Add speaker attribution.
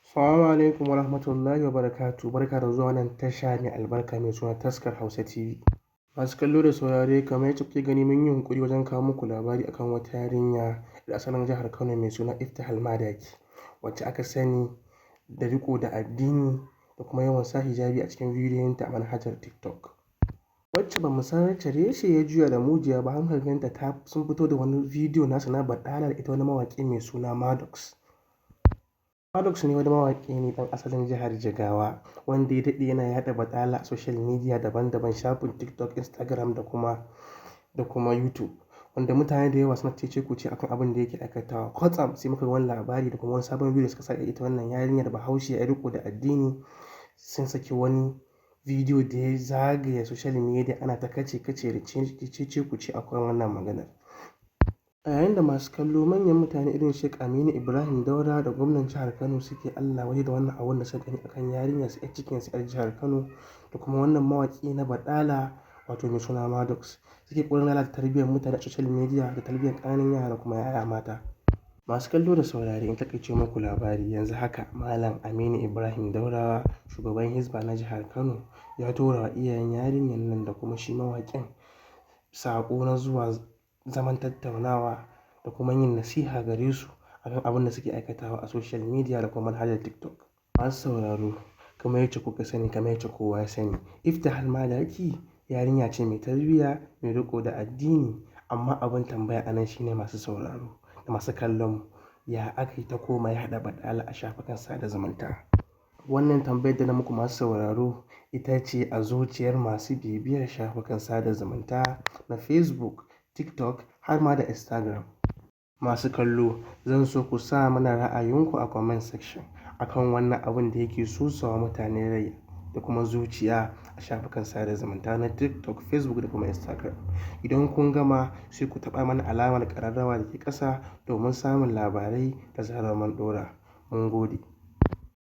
Speaker 1: Assalamu alaikum wa rahmatullahi wa barakatuh. Barka da zuwa wannan tasha mai albarka mai suna Taskar Hausa TV. Masu kallo da saurare, kamar yacce kuke gani, mun yi yunƙuri wajen kawo muku labari akan wata yarinya da asalin jihar Kano mai suna Iftihal Madaki, wacce aka sani da riƙo da addini da kuma yawan sa hijabi a cikin bidiyoyinta a manhajar TikTok. Wacce ba mu san wacce reshe ya juya da mujiya ba, har muka ganta ta sun fito da wani bidiyo nasu na baɗala da ita wani mawaƙi mai suna Maddox. Maddox ne wani mawaƙi ne ɗan asalin jihar Jigawa wanda ya daɗe yana yaɗa baɗala a social media daban-daban, shafin TikTok, Instagram da kuma YouTube, wanda mutane da yawa suna cece-kuce akan abin da yake aikatawa. Kwatsam sai muka ga wani labari da kuma wani sabon bidiyo suka saka, ita wannan yarinyar Bahaushe ya riƙo da addini, sun saki wani bidiyo da ya zagaya social media, ana ta kace-kace da cece-kuce akan wannan maganar. A yayin da masu kallo, manyan mutane irin Sheikh Aminu Ibrahim Daurawa da gwamnan jihar Kano suke Allah wadai da wannan abun da suka gani akan yarinyar su 'yar cikinsu, 'yar jihar Kano, da kuma wannan mawaƙi na baɗala, wato mai suna Maddox, suke ƙoƙarin lalata tarbiyyar mutane a social media da tarbiyyar ƙananan yara da kuma 'ya'ya mata. Masu kallo da saurare, in taƙaice muku labari, yanzu haka Malam Aminu Ibrahim Daurawa, shugaban Hisba na jihar Kano, ya tura wa iyayen yarinyar nan da kuma shi mawaƙin saƙo na zuwa zaman tattaunawa da kuma yin nasiha gare su akan abin da suke aikatawa a social media da kuma manhajar TikTok. Masu sauraro, kamar yacce kuka sani, kamar yacce kowa ya sani, Iftihal Madaki yarinya ce mai tarbiyya, mai riƙo da addini, amma abin tambaya a nan shine, masu sauraro da masu kallon mu, ya aka yi ta koma yaɗa baɗala a shafukan sada zumunta? Wannan tambayar da na muku, masu sauraro, ita ce a zuciyar masu bibiyar shafukan sada zumunta na Facebook, TikTok har ma da Instagram. Masu kallo, zan so ku sa mana ra'ayinku a comment section akan wannan abin da yake sosawa mutane rai da kuma zuciya a shafukan sada zumunta na TikTok, Facebook da kuma Instagram. Idan kun gama, sai ku taɓa mana alamar ƙararrawa da ke ƙasa domin samun labarai da zarar mun ɗora. Mun gode.